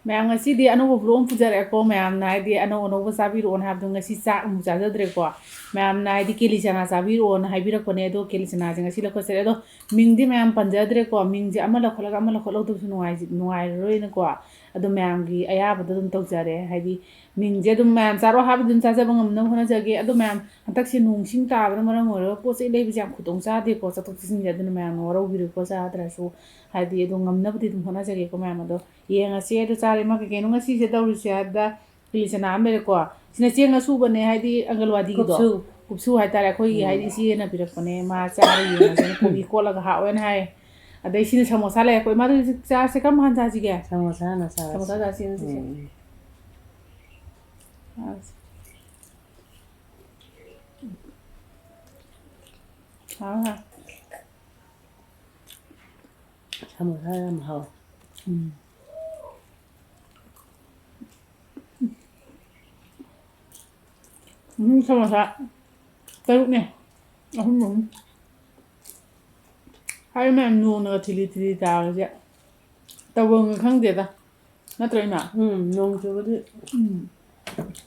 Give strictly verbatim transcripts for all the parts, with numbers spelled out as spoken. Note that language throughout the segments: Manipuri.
ꯃꯌꯥꯝ, ꯉꯁꯤꯗꯤ ꯑꯅꯧꯕ vlog ꯑꯃ ꯄꯨꯖꯔꯛꯑꯦꯀꯣ꯫ ꯃꯌꯥꯝꯅ ꯍꯥꯏꯗꯤ ꯑꯅꯧ ꯑꯅꯧꯕ ꯆꯥꯕꯤꯔꯛꯑꯣꯅ ꯍꯥꯏꯕꯗꯣ, ꯉꯁꯤ ꯆꯥꯛ ꯑꯃꯨꯛ ꯆꯥꯖꯗ꯭ꯔꯦꯀꯣ꯫ ꯃꯌꯥꯝꯅ ꯍꯥꯏꯗꯤ ꯀꯦꯂꯤ ꯆꯅꯥ ꯆꯥꯕꯤꯔꯛꯑꯣꯅ ꯍꯥꯏꯕꯤꯔꯛꯄꯅꯦ, ꯑꯗꯣ ꯀꯦꯂꯤ ꯆꯅꯥꯁꯦ ꯉꯁꯤ ꯂꯧꯈꯠꯆꯔꯦ꯫ ꯑꯗꯣ ꯃꯤꯡꯗꯤ ꯃꯌꯥꯝ ꯄꯟꯖꯗ꯭ꯔꯦꯀꯣ꯫ ꯃꯤꯡꯁꯦ ꯑꯃ ꯂꯧꯈꯠꯂꯒ ꯑꯃ ꯂꯧꯈꯠꯍꯧꯗꯕꯁꯨ ꯅꯨꯡꯉꯥꯏ-, ꯅꯨꯡꯉꯥꯏꯔꯔꯣꯏꯅꯀꯣ꯫ ꯑꯗꯣ ꯃꯌꯥꯝꯒꯤ ꯑꯌꯥꯕꯗ ꯑꯗꯨꯝ ꯇꯧꯖꯔꯦ꯫ ꯍꯥꯏꯗꯤ ꯃꯤꯡꯁꯦ ꯑꯗꯨꯝ ꯃꯌꯥꯝ ꯆꯥꯔꯣ ꯍꯥꯏꯕꯗꯤ ꯑꯗꯨꯝ ꯆꯥꯖꯕ ꯉꯝꯅꯕ ꯍꯣꯠꯅꯖꯒꯦ꯫ ꯑꯗꯣ ꯃꯌꯥꯝ, ꯍꯟꯗꯛꯁꯦ ꯅꯣꯡ ꯏꯁꯤꯡ ꯇꯥꯕꯅ ꯃꯔꯝ ꯑꯣꯏꯔꯒ ꯄꯣꯠ ꯆꯩ ꯂꯩꯕꯁꯦ ꯌꯥꯝ ꯈꯨꯗꯣꯡ ꯆꯥꯗꯦꯀꯣ, ꯆꯠꯊꯣꯛ ꯆꯠꯁꯤꯟꯁꯦ꯫ ꯑꯗꯨꯅ ꯃꯌꯥꯝꯅ ꯋꯥꯔꯧꯕꯤꯔꯣꯏꯀꯣ, ꯆꯥꯗ꯭ꯔꯁꯨ꯫ ꯍꯥꯏꯗꯤ ꯑꯗꯨꯝ ꯉꯝꯅꯕꯗꯤ ꯑꯗꯨꯝ ꯍꯣꯠꯅꯖꯒꯦꯀꯣ ꯃꯌꯥꯝ꯫ ꯑꯗꯣ ꯌꯦꯡꯉꯁꯤ꯫ ꯑꯗꯣ ꯆꯥꯔꯦ, ꯃꯥ ꯀꯩ ꯀꯩꯅꯣ ꯉꯁꯤꯁꯦ ꯇꯧꯔꯤꯁꯦ ꯍꯥꯏꯕꯗ, ꯀꯦꯂꯤ ꯆꯅꯥ ꯑꯃ ꯂꯩꯔꯦꯀꯣ꯫ ꯁꯤꯅ ꯆꯦꯡ ꯑꯁꯨꯕꯅꯦ, ꯍꯥꯏꯗꯤ ꯑꯪꯒꯜꯋꯥꯗꯤꯒꯤꯗꯣ꯫ ꯀꯨꯞꯁꯨ꯫ ꯀꯨꯞꯁꯨ ꯍꯥꯏꯇꯥꯔꯦ, ꯑꯩꯈꯣꯏꯒꯤ ꯎꯝ꯫ ꯍꯥꯏꯗꯤ ꯏꯆꯦꯅ ꯄꯤꯔꯛꯄꯅꯦ꯫ ꯃꯥ ꯆꯥꯔ ꯌꯦꯡꯉꯁꯦꯅ ꯀꯣꯕꯤ ꯀꯣꯠꯂꯒ ꯍꯥꯎꯋꯦꯅ ꯍꯥꯏ꯫ ꯑꯗꯩ ꯁꯤꯅ ꯁꯃꯣꯁꯥ ꯂꯩꯔꯦ꯫ ꯑꯩꯈꯣꯏ ꯃꯥꯗꯨ ꯆꯥꯔꯁꯦ, ꯀꯔꯝ ꯀꯥꯟ ꯆꯥꯁꯤꯒꯦ? ꯁꯃꯣꯁꯥ ꯍꯥꯟꯅ ꯆꯥꯔꯁꯤ꯫ ꯁꯃꯣꯁꯥ ꯆꯥꯁꯤ ꯉꯁꯤꯁꯦ꯫ ꯎꯝ꯫ ꯆꯥꯔꯁꯤ꯫ ꯍꯥꯎꯋꯦ, ꯍꯥꯎꯋꯦ꯫ ꯁꯃꯣꯁꯥ ꯌꯥꯝ ꯍꯥꯎꯋꯦ꯫ ꯎꯝ꯫ ꯎꯝ, ꯁꯃꯣꯁꯥ ꯇꯔꯨꯛꯅꯦ꯫ ꯑꯍꯨꯝ, ꯑꯍꯨꯝ꯫ ꯍꯥꯏꯔꯤ ꯃꯌꯥꯝ ꯅꯣꯡꯅꯒ ꯊꯤꯂꯤ ꯊꯤꯂꯤ ꯇꯥꯕꯁꯦ ꯇꯧꯐꯝꯒ ꯈꯪꯗꯦꯗ꯫ ꯅꯠꯇ꯭ꯔꯣ, ꯏꯃꯥ? ꯎꯝ, ꯅꯣꯡ ꯆꯨꯕꯗꯤ ꯎꯝ꯫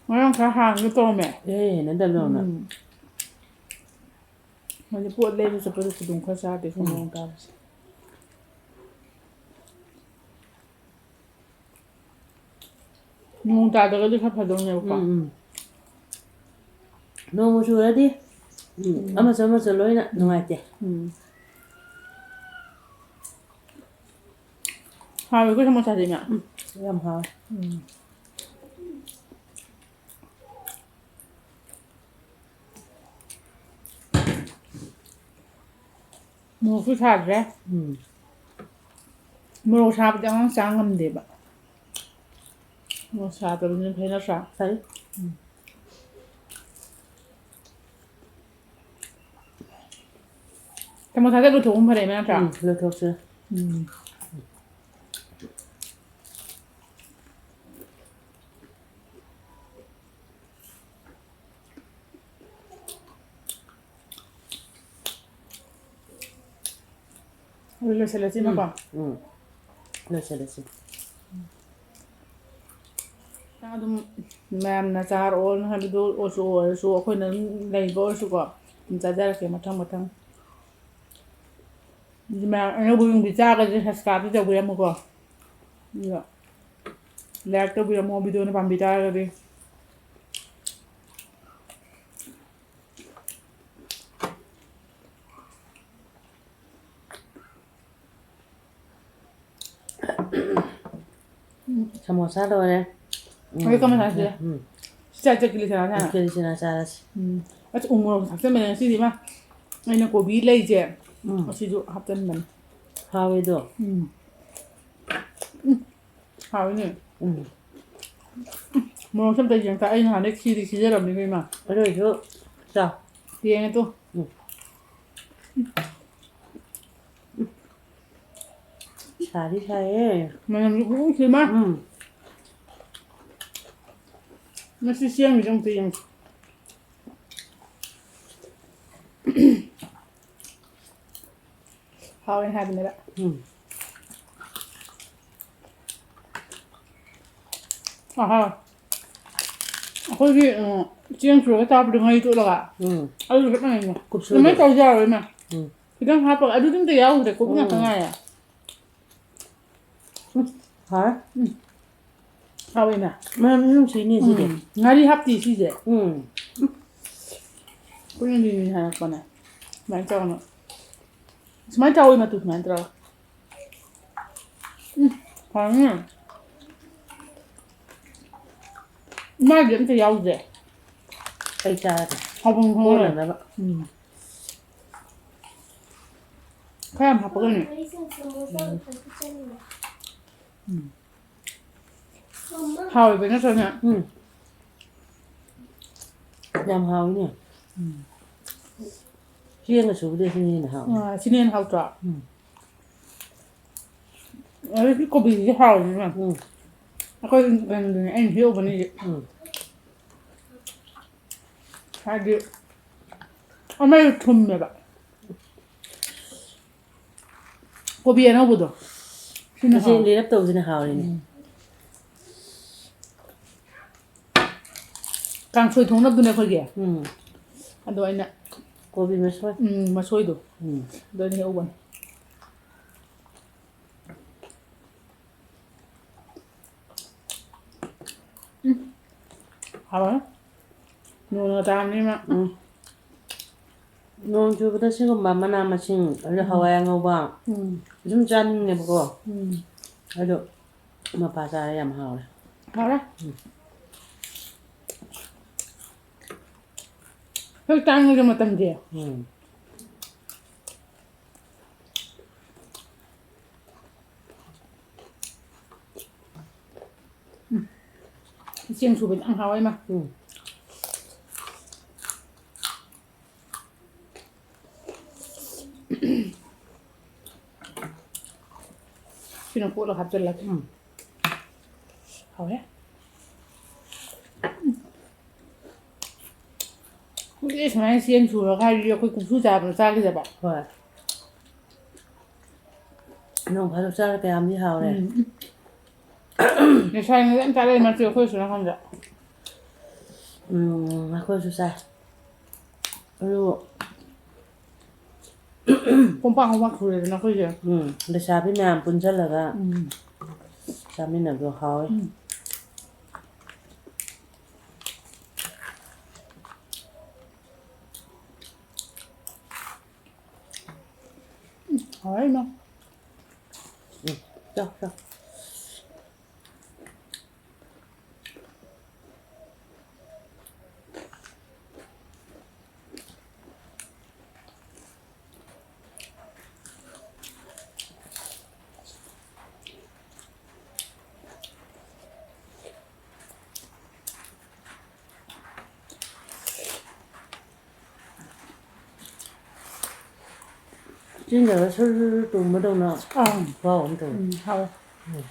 ꯉꯔꯥꯡ ꯈꯔ ꯍꯥꯡꯒꯦ ꯇꯧꯔꯝꯃꯦ꯫ ꯏꯍꯩ ꯍꯩꯅꯗꯕꯗꯧꯅ꯫ ꯎꯝ꯫ ꯍꯥꯏꯗꯤ ꯄꯣꯠ ꯂꯩꯕ ꯆꯠꯄꯗꯁꯨ ꯑꯗꯨꯝ ꯈꯔ ꯆꯥꯗꯦ, ꯎꯝ꯫ ꯅꯣꯡ ꯇꯥꯕꯁꯦ꯫ ꯅꯣꯡ ꯇꯥꯗ꯭ꯔꯒꯗꯤ ꯈꯔ ꯐꯗꯧꯅꯦꯕꯀꯣ꯫ ꯎꯝ, ꯎꯝ꯫ ꯅꯣꯡꯕꯨ ꯆꯨꯔꯗꯤ, ꯎꯝ, ꯎꯝ꯫ ꯑꯃꯁꯨ ꯑꯃꯁꯨ ꯂꯣꯏꯅ ꯅꯨꯡꯉꯥꯏꯇꯦ꯫ ꯎꯝ꯫ ꯍꯥꯎꯋꯦꯀꯣ ꯁꯃꯣꯁꯥꯁꯦ, ꯏꯃꯥ? ꯎꯝ, ꯌꯥꯝ ꯍꯥꯎꯋꯦ꯫ ꯎꯝ꯫ ꯃꯣꯔꯣꯛꯁꯨ ꯁꯥꯗ꯭ꯔꯦ꯫ ꯎꯝ꯫ ꯃꯣꯔꯣꯛ ꯁꯥꯕꯗꯤ ꯑꯉꯥꯡ ꯆꯥ ꯉꯝꯗꯦꯕ꯫ ꯃꯣꯔꯣꯛ ꯁꯥꯗꯕꯗꯨꯅ ꯐꯩ, ꯅꯠꯇ꯭ꯔꯥ? ꯐꯩ꯫ ꯎꯝ꯫ ꯁꯃꯣꯁꯥꯁꯦ ꯂꯣꯏꯊꯣꯛꯄꯅ ꯐꯔꯦ, ꯅꯠꯇ꯭ꯔꯥ? ꯎꯝ, ꯂꯣꯏꯊꯣꯛꯁꯦ꯫ ꯎꯝ꯫ ꯑꯗꯨ ꯂꯣꯏꯁꯤꯜꯂꯁꯤꯅꯀꯣ꯫ ꯎꯝ, ꯎꯝ꯫ ꯂꯣꯏꯁꯤꯜꯂꯁꯤ꯫ ꯑꯗꯨꯝ ꯃꯌꯥꯝꯅ ꯆꯥꯔꯛꯑꯣꯅ ꯍꯥꯏꯕꯗꯣ ꯑꯣꯏꯔꯁꯨ, ꯑꯣꯏꯔꯁꯨ ꯑꯩꯈꯣꯏꯅ ꯑꯗꯨꯝ ꯂꯩꯕ ꯑꯣꯏꯔꯁꯨꯀꯣ, ꯑꯗꯨꯝ ꯆꯥꯖꯔꯛꯀꯦ ꯃꯊꯪ ꯃꯊꯪ꯫ ꯑꯗꯨ ꯃꯌꯥꯝ ꯑꯅꯧꯕ ꯌꯨꯝꯒꯤ ꯆꯥꯒꯁꯦ subscribe ꯇꯧꯕꯤꯔꯝꯃꯨꯀꯣ, ꯑꯗꯨꯒ like ꯇꯧꯕꯤꯔꯝꯃꯣ videoꯅ ꯄꯥꯝꯕꯤ ꯇꯥꯔꯒꯗꯤ꯫ ꯎꯝ, ꯁꯃꯣꯁꯥ ꯂꯣꯏꯔꯦ꯫ ꯎꯝ, ꯍꯧꯖꯤꯛ ꯀꯃꯥꯏꯅ ꯆꯥꯁꯤꯒꯦ? ꯎꯝ꯫ ꯁꯤ ꯆꯥꯁꯦ, ꯀꯤꯂꯤ ꯆꯅꯥ ꯆꯥꯅ꯫ ꯀꯤꯂꯤ ꯆꯅꯥ ꯆꯥꯔꯁꯤ꯫ ꯎꯝ꯫ ꯑꯁ, ꯎ ꯃꯣꯔꯣꯛ ꯊꯥꯛꯆꯟꯕꯅꯦ ꯉꯁꯤꯗꯤ, ꯏꯃꯥ꯫ ꯑꯩꯅ ꯀꯣꯕꯤ ꯂꯩꯁꯦ, ꯎꯝ꯫ ꯑꯁꯤꯁꯨ ꯍꯥꯞꯆꯟꯕꯅꯦ꯫ ꯍꯥꯎꯋꯦꯗꯣ꯫ ꯎꯝ꯫ ꯎꯝ꯫ ꯍꯥꯎꯋꯤꯅꯦ꯫ ꯎꯝ꯫ ꯃꯣꯔꯣꯛꯁꯦ ꯑꯝꯇ ꯌꯦꯡ ꯇꯥ-, ꯑꯩ ꯅꯍꯥꯟꯗꯩ ꯈꯤꯗꯤ ꯈꯤꯖꯔꯕꯅꯤꯀꯣ, ꯏꯃꯥ꯫ ꯑꯗꯨ ꯑꯣꯏꯁꯨ ꯆꯥꯎ꯫ ꯌꯦꯡꯉꯦ ꯇꯨ꯫ ꯎꯝ꯫ ꯁꯥꯗꯤ ꯁꯥꯏꯌꯦ꯫ ꯃꯅꯝꯁꯨ ꯐꯖꯅ ꯅꯨꯡꯁꯤ, ꯏꯃꯥ꯫ ꯎꯝ꯫ ꯃꯁꯤ ꯆꯦꯡꯒꯤꯁꯦ ꯑꯝꯇ ꯌꯦꯡꯁꯤ꯫ ꯍꯥꯎꯋꯦ ꯍꯥꯏꯕꯅꯦꯕ꯫ ꯎꯝ꯫ ꯑꯍꯥ꯫ ꯑꯩꯈꯣꯏꯒꯤ, ꯎꯝ, ꯆꯦꯡ ꯁꯨꯔꯒ ꯆꯥꯕꯗꯣ, ꯉꯥꯔꯤ ꯇꯣꯠꯂꯒ꯫ ꯎꯝ꯫ ꯑꯗꯨ ꯆꯞ ꯃꯥꯟꯅꯩꯅꯦ꯫ ꯀꯨꯞꯁꯨꯗꯣ꯫ ꯑꯗꯨꯃꯥꯏꯅ ꯇꯧꯔꯗꯤ ꯌꯥꯔꯣꯏ, ꯏꯃꯥ꯫ ꯎꯝ꯫ ꯈꯤꯇꯪ ꯍꯥꯞꯄꯒ, ꯑꯗꯨꯗꯤ ꯑꯝꯇ ꯌꯥꯎꯗ꯭ꯔꯦ, ꯀꯣꯕꯤ ꯉꯥꯛꯇ ꯎꯝ꯫ ꯉꯥꯏꯔꯦ꯫ ꯎꯝ, ꯍꯥꯎꯔꯦ꯫ ꯎꯝ꯫ ꯍꯥꯎꯋꯦ, ꯏꯃꯥ꯫ ꯃꯅꯝꯁꯨ ꯅꯨꯡꯁꯤꯅꯦ ꯁꯤꯗꯤ꯫ ꯎꯝ꯫ ꯉꯥꯔꯤ ꯍꯥꯞꯇꯦ ꯁꯤꯁꯦ꯫ ꯎꯝ꯫ ꯎꯝ꯫ ꯑꯩꯈꯣꯏꯅ ꯂꯤꯂꯤ ꯍꯥꯏꯔꯛꯄꯅꯦ꯫ ꯁꯨꯃꯥꯏꯅ ꯇꯧꯔꯒ꯫ ꯁꯨꯃꯥꯏꯅ ꯇꯧꯋꯤ ꯃꯇꯨ ꯁꯨꯃꯥꯏꯅ ꯇꯧꯔꯒ꯫ ꯎꯝ, ꯍꯥꯎꯅꯤ꯫ ꯃꯥꯒꯤ ꯑꯝꯇ ꯌꯥꯎꯗꯦ꯫ ꯑꯩ ꯆꯥꯔꯒꯦ꯫ ꯍꯥꯎꯐꯝ ꯈꯪꯉꯔꯣꯏ꯫ ꯀꯣꯟꯅꯅꯕ꯫ ꯎꯝ꯫ ꯈꯔ ꯌꯥꯝ ꯍꯥꯞꯄꯛꯀꯅꯤ꯫ ꯎꯝ꯫ ꯎꯝ꯫ ꯍꯥꯎꯋꯦꯕ ꯅꯠꯇ꯭ꯔꯅꯦ? ꯎꯝ꯫ ꯌꯥꯝ ꯍꯥꯎꯋꯤꯅꯦ꯫ ꯎꯝ꯫ ꯆꯦꯡꯒ ꯁꯨꯕꯗꯩ ꯁꯤꯅ ꯍꯦꯟꯅ ꯍꯥꯎꯋꯦ꯫ ꯑꯥ, ꯁꯤꯅ ꯍꯦꯟꯅ ꯍꯥꯎꯇ꯭ꯔꯣ? ꯎꯝ꯫ ꯑꯗꯩ ꯁꯤ ꯀꯣꯕꯤꯁꯤꯗꯤ ꯍꯥꯎꯋꯤꯅꯦ꯫ ꯎꯝ꯫ ꯑꯩꯈꯣꯏ ꯀꯩꯅꯣꯗꯨꯅꯦ ꯑꯩꯅ ꯍꯦꯛꯎꯕꯅꯦ ꯍꯧꯖꯤꯛ꯫ ꯎꯝ꯫ ꯍꯥꯏꯗꯤ ꯑꯃꯗꯤ ꯊꯨꯝꯃꯦꯕ꯫ ꯀꯣꯕꯤ ꯑꯅꯧꯕꯗꯣ꯫ ꯁꯤꯅ ꯃꯆꯦ ꯍꯥꯎꯋꯦ꯫ ꯂꯤꯔꯞ ꯇꯧꯕꯁꯤꯅ ꯍꯥꯎꯔꯤꯅꯦ꯫ ꯎꯝ꯫ ꯀꯥꯡꯁꯣꯏ ꯊꯣꯡꯅꯕꯗꯨꯅꯦ ꯑꯩꯈꯣꯏꯒꯤ꯫ ꯎꯝ꯫ ꯑꯗꯣ ꯑꯩꯅ ꯀꯣꯕꯤ ꯃꯁꯣꯏ꯫ ꯎꯝ, ꯃꯁꯣꯏꯗꯣ꯫ ꯎꯝ꯫ ꯑꯗꯣ ꯑꯩꯅ ꯍꯦꯛꯎꯕꯅꯤ꯫ ꯎꯝ꯫ ꯍꯥꯎꯔꯦ꯫ ꯅꯣꯡꯒ ꯇꯥꯕꯅꯤꯅ꯫ ꯎꯝ꯫ ꯅꯣꯡ ꯆꯨꯕꯗ ꯁꯤꯒꯨꯝꯕ ꯃꯅꯥ ꯃꯁꯤꯡ, ꯑꯗꯨ ꯎꯝ꯫ ꯍꯋꯥꯏ ꯑꯉꯧꯕ ꯎꯝ꯫ ꯑꯗꯨꯝ ꯆꯥꯅꯤꯡꯉꯦꯕꯀꯣ꯫ ꯎꯝ꯫ ꯑꯗꯣ ꯃꯄꯥ ꯆꯥꯔ ꯌꯥꯝ ꯍꯥꯎꯔꯦ꯫ ꯍꯥꯎꯔꯦ꯫ ꯎꯝ꯫ ꯍꯧꯖꯤꯛ ꯇꯥꯡꯉꯤꯗ ꯃꯇꯝꯁꯦ꯫ ꯎꯝ꯫ ꯎꯝ꯫ ꯆꯦꯡ ꯁꯨꯕꯗꯤ ꯌꯥꯝ ꯍꯥꯎꯋꯦ, ꯏꯃꯥ꯫ ꯎꯝ꯫ ꯁꯤꯅ ꯀꯣꯠꯂꯒ ꯍꯥꯞꯆꯤꯜꯂꯒꯦ꯫ ꯎꯝ꯫ ꯍꯥꯎꯔꯦ꯫ ꯎꯝ꯫ ꯀꯨꯏꯔꯦ ꯁꯨꯃꯥꯏꯅ ꯆꯦꯡ ꯁꯨꯔꯒ ꯍꯥꯏꯔꯗꯤ ꯑꯩꯈꯣꯏ ꯀꯨꯞꯁꯨ ꯆꯥꯕꯗꯣ ꯆꯥꯈꯤꯗꯕ꯫ ꯍꯣꯏ꯫ ꯅꯣꯡ ꯐꯥꯗꯣꯛ ꯆꯥꯔ ꯀꯌꯥꯝꯗꯤ ꯍꯥꯎꯔꯦ꯫ ꯎꯝ꯫ ꯂꯩꯁꯥꯔꯤꯉꯩꯗ ꯌꯥꯝ ꯆꯥꯔꯛꯑꯦ ꯃꯆꯨ ꯑꯩꯈꯣꯏꯁꯨ ꯅꯥꯀꯟꯗ꯫ ꯎꯝ, ꯑꯩꯈꯣꯏꯁꯨ ꯆꯥꯏ꯫ ꯑꯗꯨ ꯀꯣꯝꯄꯥꯛ ꯀꯣꯝꯄꯥꯛ ꯁꯨꯔꯦꯗꯅ ꯑꯩꯈꯣꯏꯁꯦ꯫ ꯎꯝ, ꯂꯩꯁꯥꯕꯤ ꯃꯌꯥꯝ ꯄꯨꯟꯁꯤꯜꯂꯒ ꯎꯝ꯫ ꯆꯥꯃꯤꯟꯅꯕꯗꯣ ꯍꯥꯎꯋꯤ꯫ ꯎꯝ꯫ ꯎꯝ, ꯍꯥꯎꯔꯦ ꯏꯃꯥ꯫ ꯎꯝ, ꯆꯥꯎ, ꯆꯥꯎ꯫ ꯆꯤꯟꯗꯒ ꯁꯨꯔ ꯁꯨꯔ ꯁꯨꯔ ꯇꯨꯝꯕꯗꯧꯅ ꯑꯥ꯫ ꯈꯨꯍꯥꯎ ꯑꯃ ꯇꯧꯋꯦ꯫ ꯎꯝ, ꯍꯥꯎꯋꯦ꯫ ꯎꯝ꯫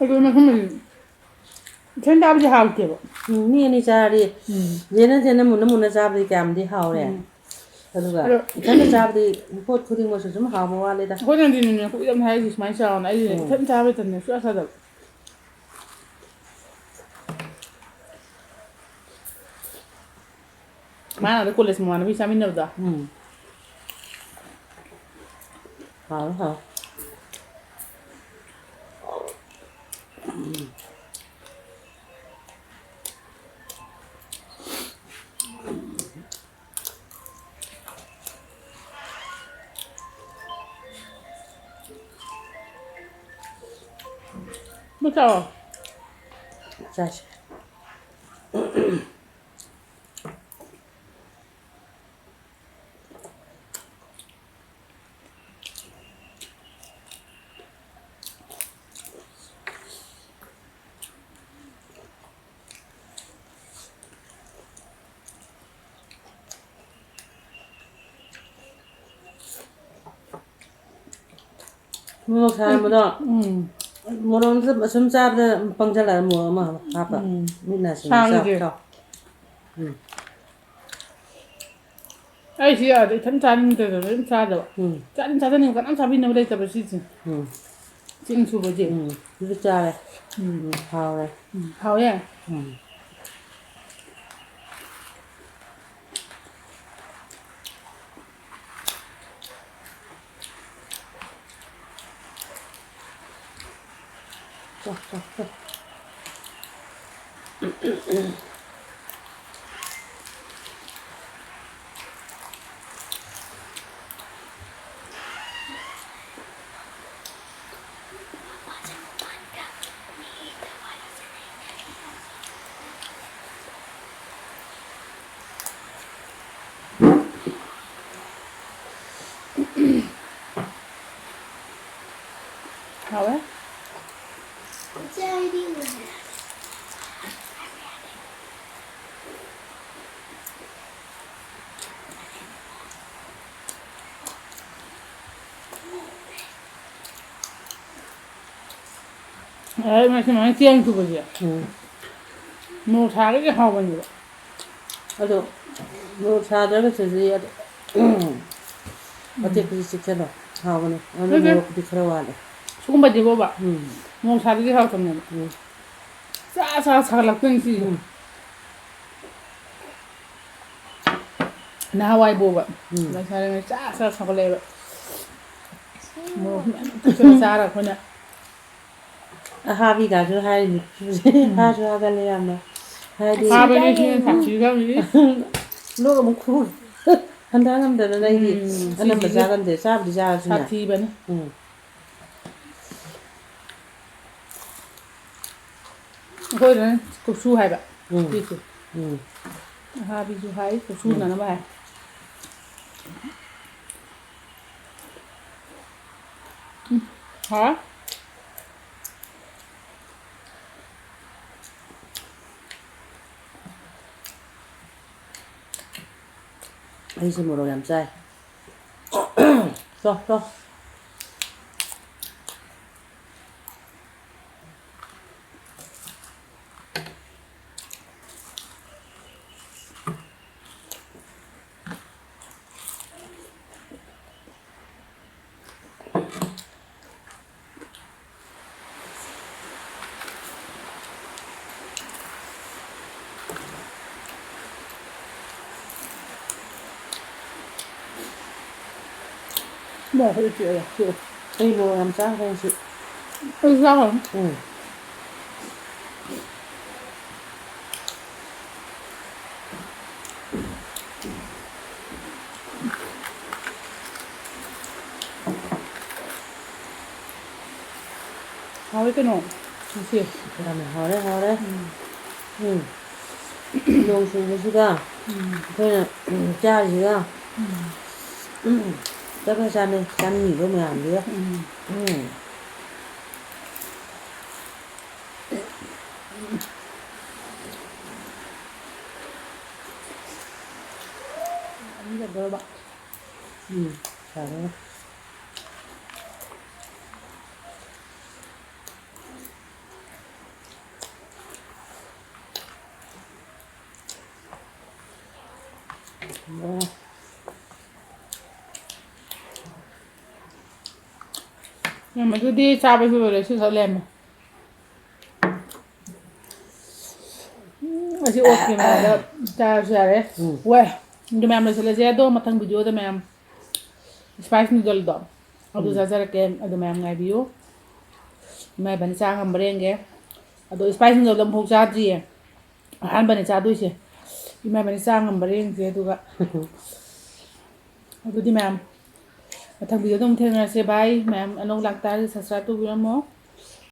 ꯑꯗꯨ ꯃꯐꯝ ꯏꯊꯟ ꯆꯥꯕꯗꯤ ꯍꯥꯎꯇꯦꯕ꯫ ꯎꯝ, ꯃꯤ ꯑꯅꯤ ꯆꯥꯔꯗꯤ ꯎꯝ꯫ ꯌꯦꯟꯅ ꯌꯦꯟꯅ ꯃꯨꯟꯅ ꯃꯨꯟꯅ ꯆꯥꯕꯗꯤ ꯀꯌꯥꯝꯗꯤ ꯍꯥꯎꯔꯦ꯫ ꯎꯝ꯫ ꯑꯗꯨꯒ ꯑꯗꯣ ꯏꯊꯟꯇ ꯆꯥꯕꯗꯤ ꯄꯣꯠ ꯈꯨꯗꯤꯡꯃꯛꯁꯨ ꯁꯨꯝ ꯍꯥꯎꯕ ꯋꯥꯠꯂꯦꯗ꯫ ꯑꯩꯈꯣꯏꯅꯗꯤꯅꯦ ꯀꯨꯏꯔꯕꯅꯦ ꯍꯥꯏꯔꯤꯁꯦ ꯁꯨꯃꯥꯏꯅ ꯆꯥꯎꯅ꯫ ꯑꯩꯗꯤ ꯎꯝ꯫ ꯏꯊꯟ ꯆꯥꯕ ꯃꯇꯝꯗ ꯁꯨꯡꯆꯥ ꯆꯥꯗꯕ꯫ ꯃꯥꯅ ꯑꯥꯗ ꯀꯣꯂꯦꯖ ꯃꯃꯥꯟꯅꯕꯤ ꯆꯥꯃꯤꯟꯅꯕꯗꯣ꯫ ꯎꯝ꯫ ꯍꯥꯎꯋꯦ, ꯍꯥꯎꯋꯦ꯫ ꯃꯆꯥ꯫ ꯆꯥꯁꯤ꯫ ꯃꯣꯔꯣꯛ ꯁꯥꯍꯟꯕꯗꯣ꯫ ꯎꯝ꯫ ꯃꯣꯔꯣꯛ ꯑꯃ ꯁꯨꯝ ꯆꯥꯕꯗ ꯄꯪꯁꯤꯜꯂꯛꯑꯦ, ꯃꯣꯔꯣꯛ ꯑꯃ ꯍꯥꯞꯄ꯫ ꯎꯝ꯫ ꯃꯤꯠ ꯅꯥꯁꯤꯡꯕ꯫ ꯁꯥꯡꯉꯤꯁꯦ꯫ ꯆꯥꯎ, ꯆꯥꯎ꯫ ꯎꯝ꯫ ꯑꯩ ꯁꯤ ꯌꯥꯗꯦ, ꯏꯊꯟ ꯆꯥꯅꯤꯡꯗꯗꯅ ꯑꯗꯨꯝ ꯆꯥꯗꯕ꯫ ꯎꯝ꯫ ꯆꯥꯅꯤꯡ ꯆꯥꯖꯅꯤꯡꯕ ꯀꯅꯥꯝ ꯆꯥꯕꯤꯅꯕ ꯂꯩꯇꯕ ꯁꯤꯁꯦ꯫ ꯎꯝ꯫ ꯆꯤꯟ ꯁꯨꯕꯁꯦ꯫ ꯎꯝ꯫ ꯑꯗꯨ ꯆꯥꯔꯦ꯫ ꯎꯝ꯫ ꯎꯝ, ꯍꯥꯎꯔꯦ꯫ ꯎꯝ, ꯍꯥꯎꯋꯦ꯫ ꯎꯝ꯫ ꯍꯥꯎꯋꯦ꯫ ꯉꯁꯥꯏ ꯃꯁꯤ ꯁꯨꯃꯥꯏꯅ ꯆꯦꯡ ꯁꯨꯕꯁꯦ, ꯎꯝ꯫ ꯃꯣꯔꯣꯛ ꯁꯥꯔꯒꯗꯤ ꯍꯥꯎꯕꯅꯦꯕ꯫ ꯑꯗꯣ ꯃꯣꯔꯣꯛ ꯁꯥꯗ꯭ꯔꯒꯁꯨ ꯑꯗꯨꯗꯤ ꯑꯗꯨ, ꯑꯇꯦꯛꯄꯁꯤ ꯆꯤꯛꯁꯜꯂꯣ꯫ ꯍꯥꯎꯕꯅꯦ꯫ ꯑꯗꯨ ꯅꯠꯇꯦ꯫ ꯃꯣꯔꯣꯛꯄꯨꯗꯤ ꯈꯔ ꯋꯥꯠꯂꯦ꯫ ꯁꯤꯒꯨꯝꯕꯗꯤꯕꯣꯕ, ꯎꯝ꯫ ꯃꯣꯔꯣꯛ ꯁꯥꯗ꯭ꯔꯗꯤ ꯍꯥꯎꯇꯕꯅꯦꯕ꯫ ꯎꯝ꯫ ꯆꯥ ꯆꯥ ꯁꯥꯒꯠꯂꯛꯇꯣꯏꯅꯤ ꯁꯤꯁꯦ꯫ ꯎꯝ꯫ ꯅꯍꯥꯟꯋꯥꯏꯕꯣꯕ꯫ ꯎꯝ꯫ ꯂꯩꯁꯥꯔꯤꯉꯩ ꯆꯥ ꯆꯥ ꯁꯥꯒꯠꯂꯛꯑꯦꯕ꯫ ꯃꯣꯔꯣꯛ ꯃꯌꯥꯝ ꯊꯛꯆꯜꯂ ꯆꯥꯔ ꯑꯩꯈꯣꯏꯅ꯫ ꯑꯍꯥꯕꯤꯒꯁꯨ ꯍꯥꯏꯔꯤꯅꯤ꯫ ꯎꯝ꯫ ꯍꯥꯁꯨ ꯍꯥꯒꯠꯂꯦ ꯌꯥꯝꯅ꯫ ꯍꯥꯏꯗꯤ ꯑꯍꯥꯕꯤꯅꯤ ꯁꯤꯅ ꯁꯥꯊꯤꯒꯗꯕꯅꯤ꯫ ꯂꯣꯛ ꯑꯃꯨꯛ ꯈꯨ꯫ ꯍꯟꯊ ꯉꯝꯗꯗꯅ ꯑꯩꯗꯤ ꯎꯝ, ꯑꯅꯝꯕ ꯁꯤꯁꯤꯗꯤ ꯆꯥꯒꯟꯗꯦ꯫ ꯆꯥꯕꯨꯗꯤ ꯆꯥꯔꯁꯨꯅꯦ꯫ ꯁꯥꯊꯤꯕꯅꯤ꯫ ꯎꯝ꯫ ꯑꯩꯈꯣꯏꯗꯅ ꯀꯨꯞꯁꯨ ꯍꯥꯏꯕ꯫ ꯎꯝ꯫ ꯁꯤꯁꯦ꯫ ꯎꯝ꯫ ꯑꯍꯥꯕꯤꯁꯨ ꯍꯥꯏ, ꯀꯨꯞꯁꯨ ꯎꯝ꯫ ꯅꯅꯕ ꯍꯥꯏ꯫ ꯎꯝ꯫ ꯍꯥꯎ꯫ ꯑꯩꯁꯦ ꯃꯣꯔꯣꯛ ꯌꯥꯝ ꯆꯥꯏ꯫ ꯆꯣ, ꯆꯣ꯫ ꯃꯣꯔꯣꯛ ꯍꯧꯖꯤꯛ ꯆꯤꯛꯑꯦ꯫ ꯑꯩ ꯃꯣꯔꯣꯛ ꯌꯥꯝ ꯆꯥꯈ꯭ꯔꯦ ꯉꯁꯤ꯫ ꯑꯩ ꯆꯥꯈ꯭ꯔꯦ꯫ ꯎꯝ꯫ ꯍꯥꯎꯋꯦ ꯀꯩꯅꯣ ꯉꯁꯤ꯫ ꯌꯥꯝꯅ ꯍꯥꯎꯔꯦ, ꯍꯥꯎꯔꯦ꯫ ꯎꯝ꯫ ꯎꯝ꯫ ꯅꯣꯡ ꯆꯨꯕꯁꯤꯒ ꯎꯝ꯫ ꯑꯩꯈꯣꯏꯅ, ꯎꯝ, ꯆꯥꯔꯤꯁꯤꯒ꯫ ꯎꯝ꯫ ꯎꯝ꯫ ꯆꯞ ꯍꯦꯛ ꯆꯥꯅꯩ, ꯆꯥꯅꯤꯡꯉꯤꯕ ꯃꯌꯥꯝꯗꯨꯒ꯫ ꯎꯝ꯫ ꯎꯝ꯫ ꯑꯅꯤꯈꯛꯇꯔꯕ? ꯎꯝ, ꯐꯔꯦ꯫ ꯎꯝ, ꯑꯗꯨꯗꯤ ꯆꯥꯕꯁꯨ ꯂꯣꯏꯔꯦ, ꯁꯤ ꯈꯛ ꯂꯩꯔꯝꯃꯦ꯫ ꯎꯝ, ꯑꯁꯤ ꯑꯣꯛꯀꯤ ꯃꯅꯥꯗ ꯆꯥꯔꯁꯨ ꯌꯥꯔꯦ꯫ ꯎꯝ꯫ ꯋꯥꯏ꯫ ꯑꯗꯨ ꯃꯌꯥꯝ ꯂꯣꯏꯁꯤꯜꯂꯁꯦ꯫ ꯑꯗꯣ ꯃꯊꯪ ꯚꯤꯗꯤꯑꯣꯗ ꯃꯌꯥꯝ spice noodleꯗꯣ ꯑꯗꯨ ꯎꯝ꯫ ꯆꯥꯖꯔꯛꯀꯦ꯫ ꯑꯗꯨ ꯃꯌꯥꯝ ꯉꯥꯏꯕꯤꯌꯨ꯫ ꯏꯃꯥ ꯏꯕꯥꯅꯤ ꯆꯥ ꯉꯝꯕ꯭ꯔꯥ ꯌꯦꯡꯒꯦ꯫ ꯑꯗꯣ spice noodleꯗꯣ ꯑꯃꯨꯛꯐꯥꯎ ꯆꯥꯗ꯭ꯔꯤꯌꯦ꯫ ꯑꯍꯥꯟꯕꯅꯦ ꯆꯥꯗꯣꯏꯁꯦ꯫ ꯏꯃꯥ ꯏꯕꯥꯅꯤ ꯆꯥ ꯉꯝꯕ꯭ꯔꯥ ꯌꯦꯡꯁꯦ꯫ ꯑꯗꯨꯒ ꯑꯗꯨꯗꯤ ꯃꯌꯥꯝ, ꯃꯊꯪ ꯚꯤꯗꯤꯑꯣꯗ ꯑꯃꯨꯛ ꯊꯦꯡꯅꯔꯁꯦ꯫ Bye꯫ ꯃꯌꯥꯝ ꯑꯅꯧꯕ ꯂꯥꯛꯇꯥꯔꯗꯤ subscribe ꯇꯧꯕꯤꯔꯝꯃꯣ꯫